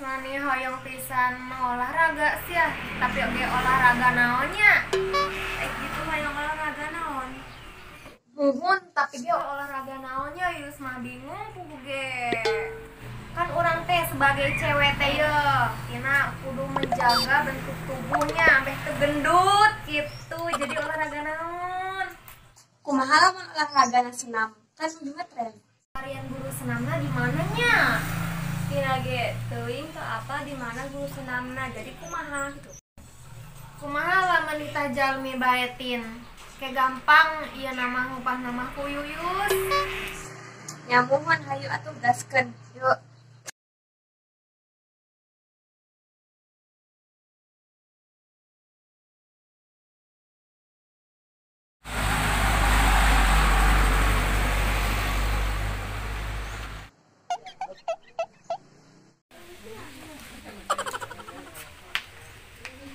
Mani hoyong pisan olahraga sia, tapi oge olahraga naonnya? Gitu hoyong olahraga naon? Muhun, tapi ge olahraga naonnya Yus mah bingung pugu ge. Kan urang teh sebagai cewek teh ye, tina kudu menjaga bentuk tubuhnya ambeh teu gendut gitu. Jadi olahraga naon? Kumaha lamun olahragana senam? Kan juga tren. Harian guru senamna di mananya? Tina ge teuing teu apa di mana guru senamna, jadi kumaha gitu. Kumaha lamun ditah jalmi baetin? Kayak gampang ieu nama ngupah nama ku Yuyus. Nya muhun hayu atuh gaskeun. Yuk.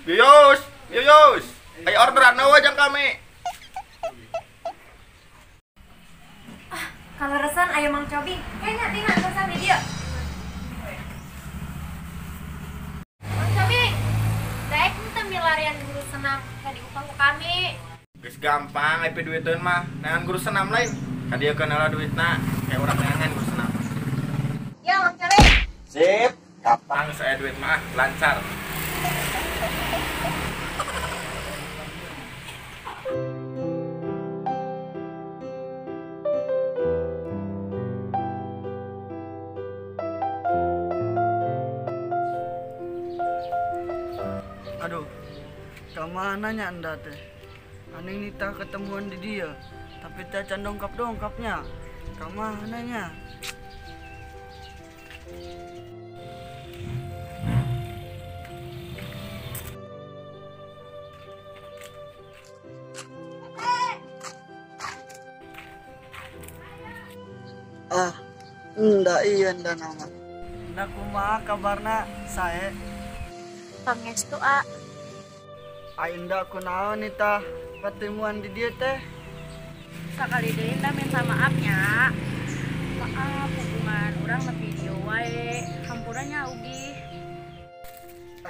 Yuyus, Yuyus, ayo orderan we jang kami. Ah, kalau resan ayo Mang Cobi. Kayaknya tina resan di dieu. Mang Cobi, daek teu milarian guru senam ka diupah ku kami. Geus gampang aya duiteun mah, neangan guru senam lain. Ka dieu keun duitna, kayak urang neangan guru senam. Ya Mang Cobi. Sip, gampang saya duit mah lancar. Aduh, kemana nya anda teh? Aning nita ketemuan di dia, tapi teh can dongkap-dongkapnya. Kemana nya? Ah, ndak iya ndak nama. Ndak kumaha kabarna sae? Pangestu a. Aing ndak kunaon nita ketemuan di dia teh. Sakali deui nda minta maaf nya. Maaf hubungan urang nepi dieu wae. Hampura nya Ugi.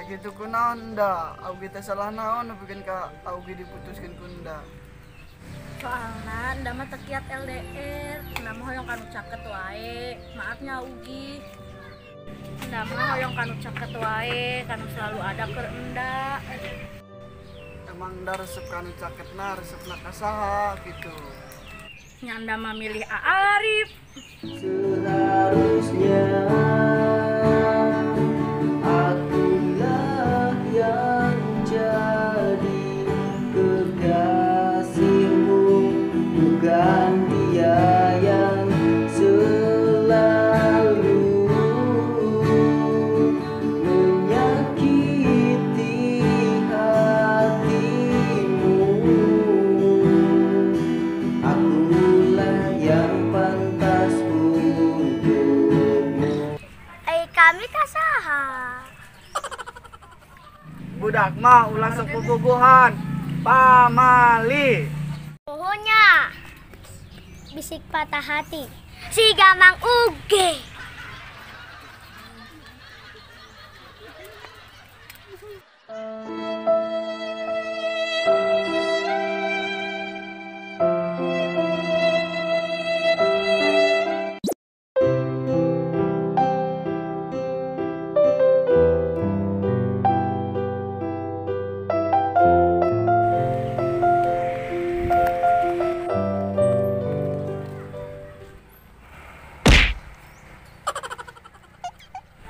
Gitu kunaon nda, Augi teh salah naon nepikeun ka Augi diputuskeun ku nda. Soalna nda mah teu kiat LDR, nda mah hoyong kanu caket wae. Maaf nya Ugi. Nda mah hoyong kanu caket wae, kanu selalu ada keur enda. Emang nda resep kanu caketna, resepna ka saha gitu. Nya nda mah milih Arif. Seharusnya akulah yang jadi kekasihmu, bukan dia yang selalu menyakiti hatimu. Akulah yang pantas untukmu. Kami kasaha. Budak mah ulah sok bobogohan. Pamali. Pohonnya bisik patah hati. Si Gamang Uge.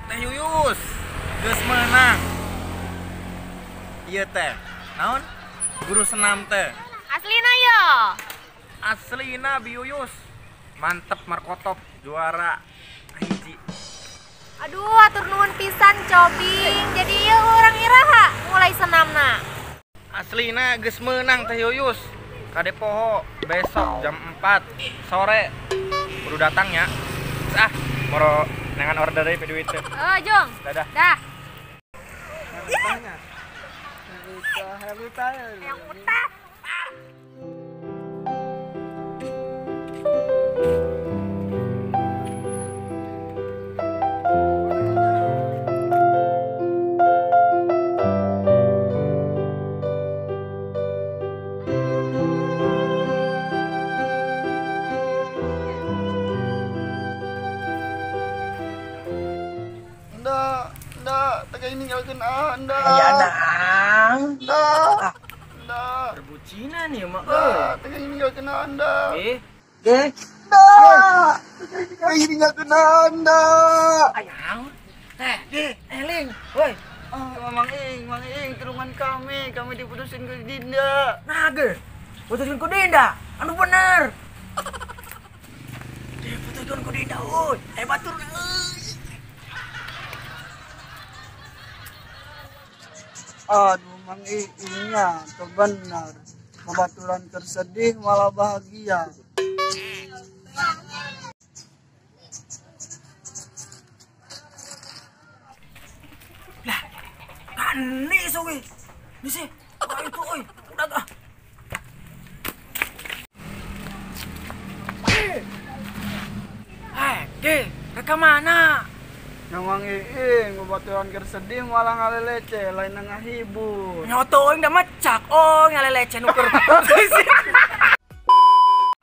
Teh Yuyus, geus meunang. Ieu teh, naon? Guru senam teh. Aslina yo. Aslina Bi Yuyus. Mantep markotop juara hiji. Aduh, atur nuhun pisan Cobing. Jadi ieu urang iraha mulai senamna. Aslina geus meunang Teh Yuyus. Kade poho besok jam 4 sore kudu datang ya. Ah, moro nengan order deui duit teh. Oh, Jung. Dadah. Dah. Yang utah. Tega ninggalkeun Anda. Aya naang. Anda. Anda. Perbucinan ieu mah euy. Tega ninggalkeun Anda. Eh. Ge. Anda. Tega ninggalkeun Anda. Ayang. Teh, ge, eling. Woi. Mang Ing, tulungan kami, kami diputusin ke Dinda. Nah, ge. Putusin ku Dinda. Anu bener. Diputuskeun ku Dinda, euy. Eh batur euy. Aduh, Mang Iingnya, tuh benar. Babaturan tersedih malah bahagia. Lah, kan nih suwi. Nih sih, wah itu oi, udah ah. Eh, ge, reka mana? Yang Mang Iing, babaturan tersedih malah ngalelece, lain ngahibur. Nyoto oing da mecak, oh ngalelece nuker.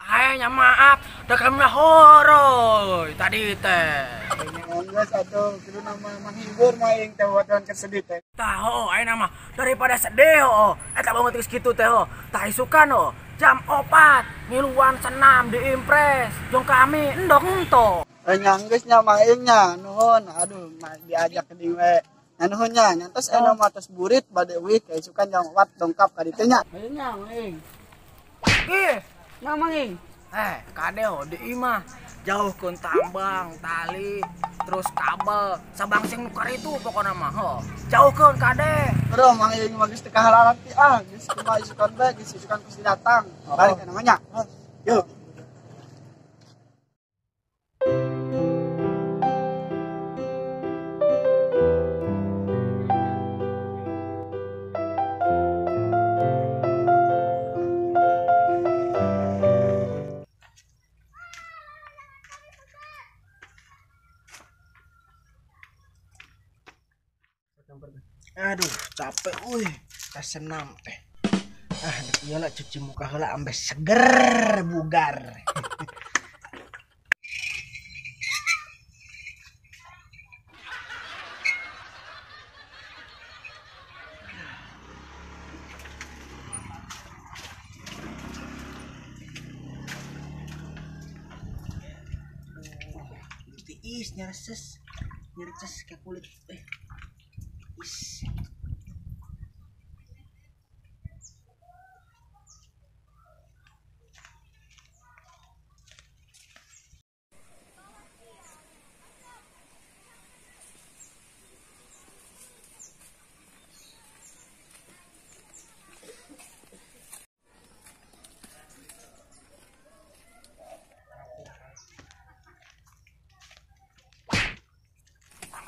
Ayahnya maaf, da kami horoy tadi teh. Geus atuh, kudu nama menghibur mah Ing teh babaturan tersedih teh. Tah hooh, ayeuna mah daripada sedih hooh, eta banget geus kitu teh hooh. Tah isukan hooh, jam 4 ngiluan senam di Impres, jeung kami endok ento. Nyanggeus nya Mang Ing nya, nuhun. Aduh, diajak ke dieu we. Nya nuhun nya, nyantos aya mah tos burit bade uih kaisukan jam 4 dongkap ka ditu nya. Ayo nya Mang Ing. Ih, nya Mang Ing. Eh, kade ho di imah jauhkeun tambang, tali, terus kabel, sabang sing nukar itu pokona mah ho. Jauhkeun kade. Bro, Mang Ing mah geus teu kahalarati ah, geus kumaha isukan bae, geus isukan pasti datang. Balik ka namanya. Yuk. Aduh, capek euy, tas senam teh. Ah, dek ieu lah cuci muka heula ambe seger bugar. Tiis nyareses, nyareses ke kulit eh. Is.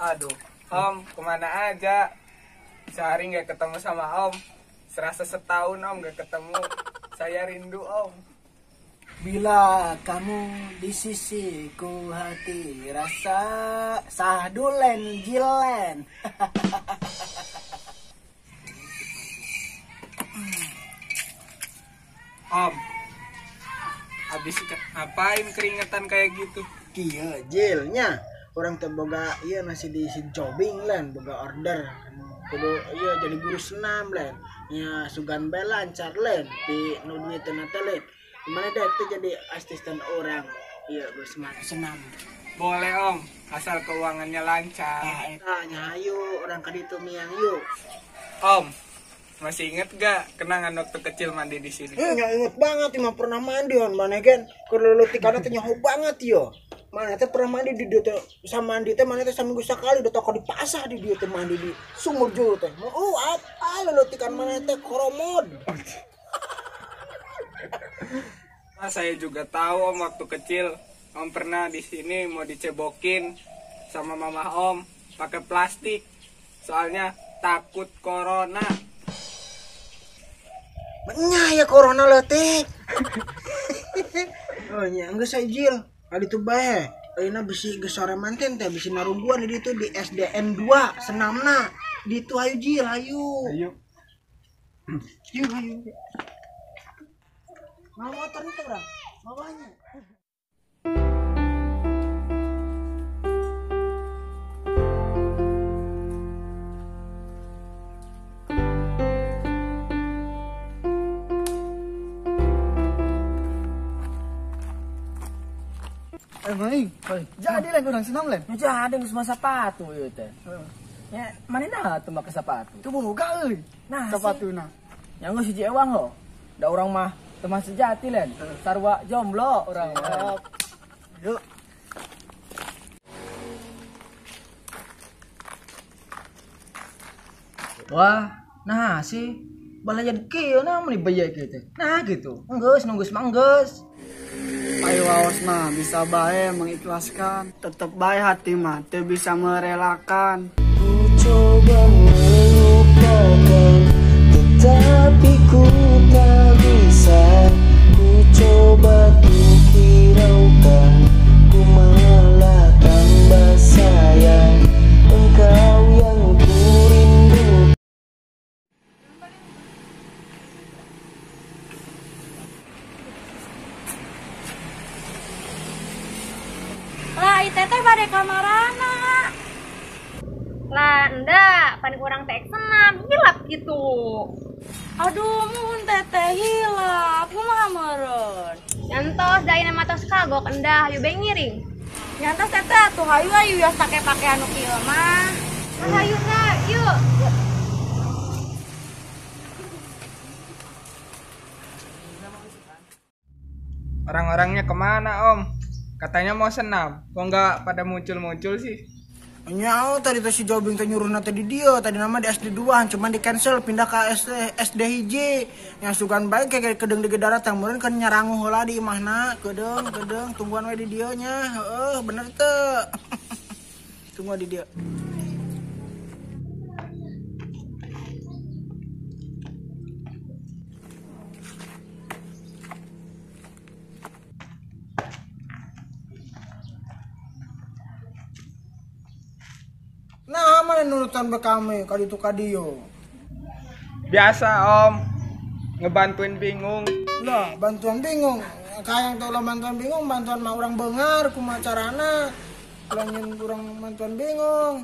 Aduh, Om, kemana aja? Sehari nggak ketemu sama Om. Serasa setahun Om nggak ketemu. Saya rindu Om. Bila kamu di sisiku hati rasa sahdulen jilen. Om, habis ngapain keringetan kayak gitu? Iya, jilnya. Orang teh boga iya nasi di si jobing len, boga order. Kudu iya jadi guru senam len. Nya sugan bae lancar len, di nu duiteuna teh len. Gimana deh itu jadi asisten orang. Iya, guru senam. Boleh Om, asal keuangannya lancar. Nah, eta nya hayu urang ka ditu miang yuk. Om, masih inget gak kenangan waktu kecil mandi di sini? Nya inget banget, mah pernah mandi on mana kan. Keur leutikana teh nyaho banget yo. Mana teh pernah mandi di dieu teh, sama mandi teh mana teh saminggu sakali udah toko di pasar di dieu teh mandi di sumur juru teh. Oh, apa lelutikan mana teh koromod. Nah, saya juga tahu Om waktu kecil Om pernah di sini mau dicebokin sama mama Om pakai plastik. Soalnya takut corona. Menyah ya corona leutik. Oh nya geus saya jil. Adi tuh bae. Ayeuna bisi geus sore manten teh bisi narungguan di ditu di SDN 2 senamna. Di ditu hayu jil hayu. Hayu. Yuk hayu. Mau motor itu orang, bawahnya. Emang jadi lain urang senam lain. Jadi geus mah sepatu ieu teh. Ya, manehna teu make sepatu. Teu boga euy. Nah, sepatuna. Yang geus hiji ewang ho. Da urang mah teman sejati lain. Sarua jomblo urang mah. Yuk. Wah, nah sih balayan kieu na mun dibayar kieu teh. Nah gitu. Enggeus nunggus mah enggeus. Ayo waos mah bisa bae mengikhlaskan, tetep bae hati mah teu bisa merelakan. Ku coba melupakan, tetapi ku tak bisa. Ku coba tuh hiraukan, ku malah tambah sayang engkau yang ku rindu. Lah, teteh bade kamarana. Lah, enggak, pan kurang tek senam, hilap gitu. Aduh, mun teteh hilap, kumaha meureun? Nyantos da nama tos kagok endah, hayu bae ngiring. Nyantos teteh atuh hayu hayu yos pake pakaian nu kieu mah. Hayu na, yuk. Orang-orangnya kemana Om? Katanya mau senam, kok nggak pada muncul-muncul sih? Nyao tadi tuh si Jobing teh nyuruhna teh di dieu, tadi nama di SD 2 cuman di cancel pindah ke SD hiji. Yang sugan bae kayak kedeung di darat meureun kan nyarangu heula di imahna, kedeung kedeung tungguan we di dieu nya. Heeh, bener teu. Tungguan di dieu. Nah, mana nurutan be kami kaditu kadieu. Biasa Om, ngebantuin bingung. Lah, bantuan bingung. Kayang teu ulah bantuan bingung, bantuan mah urang beungar kumaha carana. Ulah nyeun urang bantuan bingung.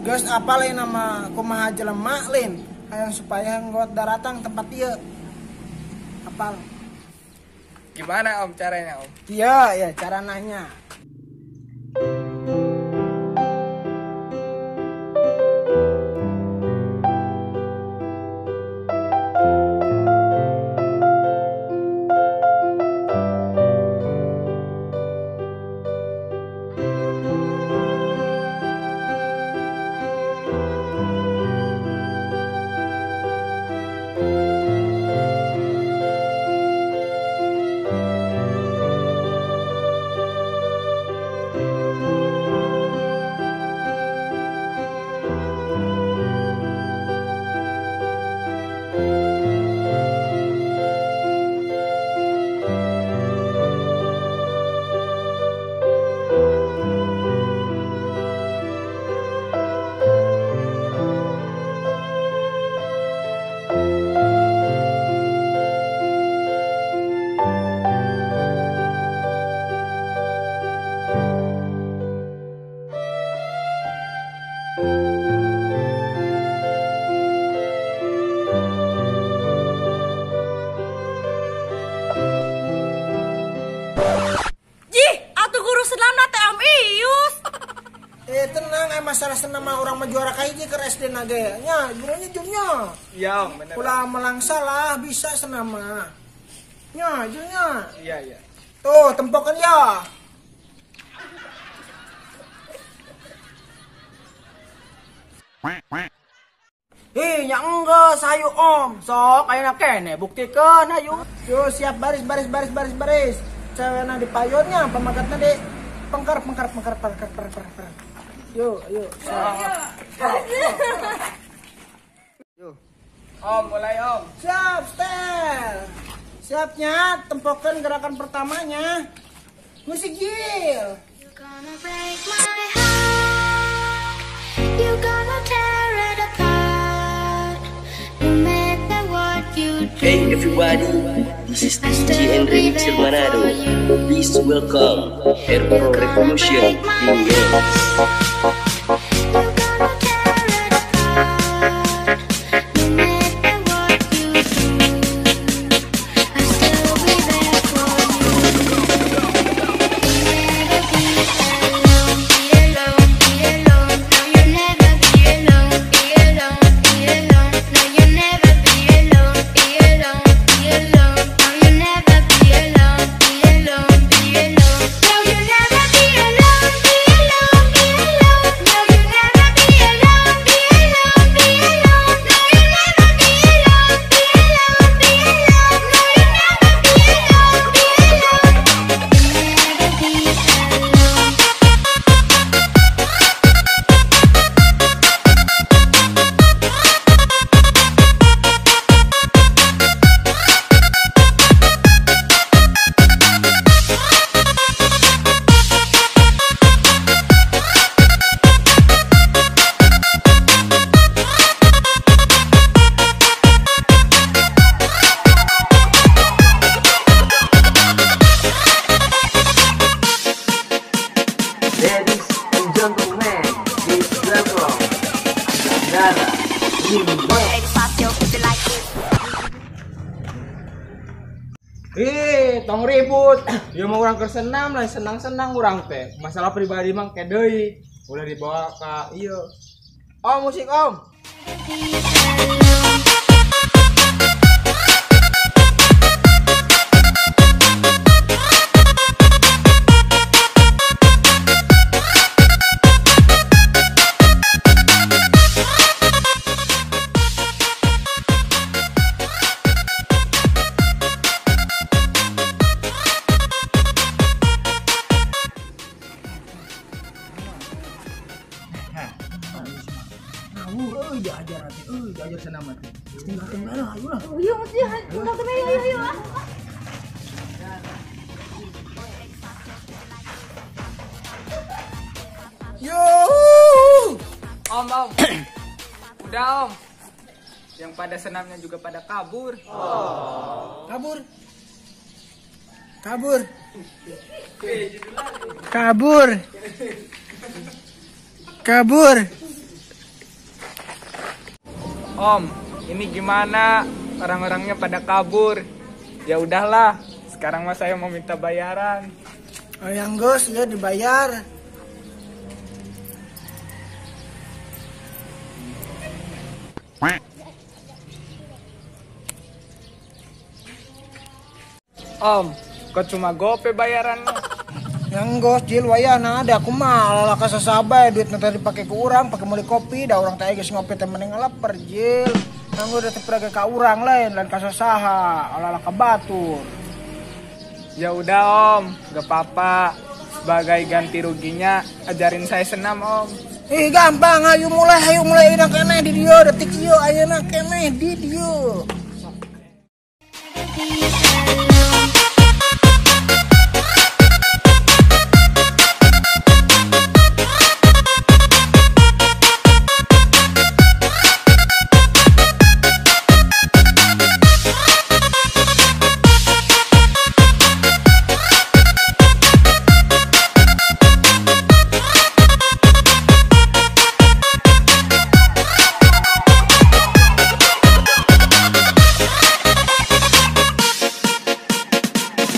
Geus apa lain nama kumaha jelema lain hayang supaya nggot daratang tempat ieu. Apal. Gimana Om caranya Om? Iya, ya cara nanya. Tenang, masalah senam mah urang mah juara kahiji ke SD na ge. Nya, gurunya jumnya. Iya, Om, bener. Ulah melang salah bisa senam mah. Nya, jumnya. Iya, iya. Tuh, tempokan ya. Ih, nya enggeus hayu Om. Sok ayeuna keneh buktikeun hayu. Yo, siap baris baris baris baris baris. Cewena di payonnya, pamagatna di pengkar pengkar pengkar pengkar pengkar pengkar. Yo, ayo. Yo. Om, mulai Om. Siap, setel. Siapnya, tempokan gerakan pertamanya. Musik Gil. You gonna break my heart. You gonna tear it apart. No matter what you do. Hey everybody, this is DJ and Remixer Manado. Please welcome Airpro Revolution in Games. Tong ribut. Ieu mah urang keur senam lain senang-senang urang teh. Masalah pribadi mah ke deui. Ulah dibawa ka ieu. Om musik om. Diajar nanti, diajar senam nanti. Tinggal-tinggal lah, ayo lah. Iya, mesti tinggal-tinggal, ayo, ayo, ayo. Yo, om, om, udah om. Yang pada senamnya juga pada kabur. Oh. Kabur, kabur, kabur, kabur. Om, ini gimana? Orang-orangnya pada kabur. Ya udahlah, sekarang mah saya mau minta bayaran. Oh, yang gos, ya dibayar. Om, kok cuma gope bayarannya? Yang gos, jil wayana ada aku mah lala kasasabai duit nanti dipakai ke urang, pakai beli kopi, dah urang teh geus ngopi teh mending ngaleper jil. Nanggo udah teh ka urang lain, lain kasasaha, ala-ala ka batur. Ya udah om, gak apa-apa. Sebagai ganti ruginya, ajarin saya senam om. Ih gampang, ayo mulai ayeuna keneh di dieu, detik ieu ayeuna keneh di dieu.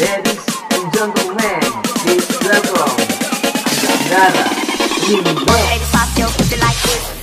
Ladies and gentlemen, please welcome Andara. Ladies, pop your pussy like this.